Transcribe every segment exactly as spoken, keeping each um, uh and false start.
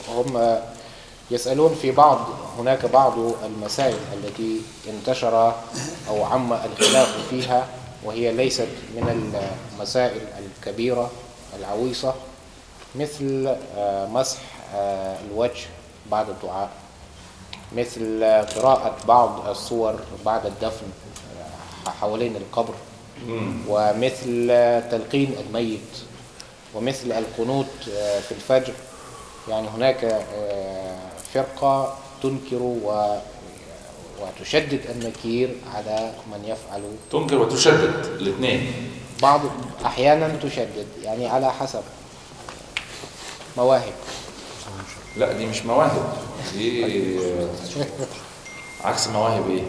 هم يسألون في بعض، هناك بعض المسائل التي انتشر أو عم الخلاف فيها، وهي ليست من المسائل الكبيرة العويصة، مثل، آه، مسح، آه، الوجه بعد الدعاء، مثل قراءة بعض السور بعد الدفن، آه، حوالين القبر، ومثل تلقين الميت، ومثل القنوت، آه، في الفجر. يعني هناك، آه، فرقة تنكر و-، وتشدد النكير على من يفعل. تنكر وتشدد الاثنين. بعض، أحيانا تشدد، يعني على حسب مواهب. لا، دي مش مواهب، دي عكس مواهب ايه؟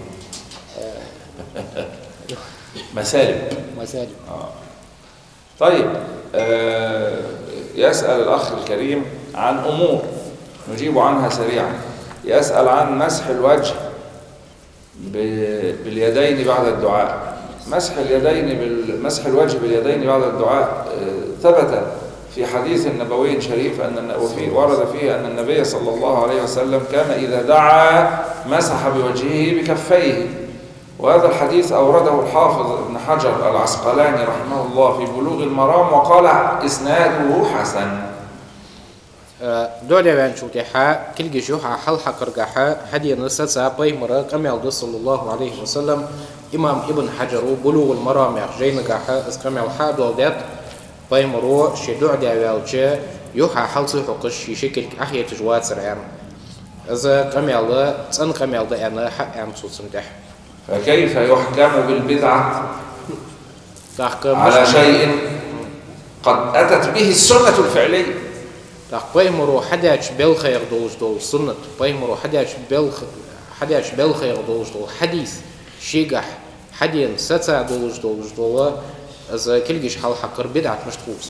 مسالب. مسالب. طيب، آه، يسأل الأخ الكريم عن أمور نجيب عنها سريعا. يسأل عن مسح الوجه ب-، باليدين بعد الدعاء. مسح اليدين بال-، مسح الوجه باليدين بعد الدعاء، آه، ثبت في حديث نبوي شريف أن الن-، وفي، ورد فيه أن النبي صلى الله عليه وسلم كان إذا دعا مسح بوجهه بكفيه. وهذا الحديث أورده الحافظ ابن حجر العسقلاني رحمه الله في بلوغ المرام وقال: إسناده حسن. Э, дуӀа деш ваьнначул тӀехьа кулгаш юхьа хьалхьекхаргахьа хьадена саца пайхамара къамаьл да, صلى الله عليه وسلم. Имам Ибн Хьаджара «БулугӀул-Марам» яхача жайнагахьа из къамаьл хьадоаладаьд, пайхамаро ше дуӀа даь ваьлча юхьа хьал ца хьокхаш ший ши кулг Ӏохеташ вацар аьнна. Из къамаьл цӀена къамаьл да аьнна хьааьннад цо цунна тӀехьа. فكيف يحكم بالبدعة ТӀаккха على شيء قد أتت به السنة الفعلية؟ ТӀаккха пайхамаро хьадаьча балхех долаш дола суннат, пайхамаро хьадаьча балх-, хьадаьча балхех долаш дола хьадис, шийгахьа хьадена саца долаш долаш дола, из кулгаш хьалхьекхар бидӀат мишта хул?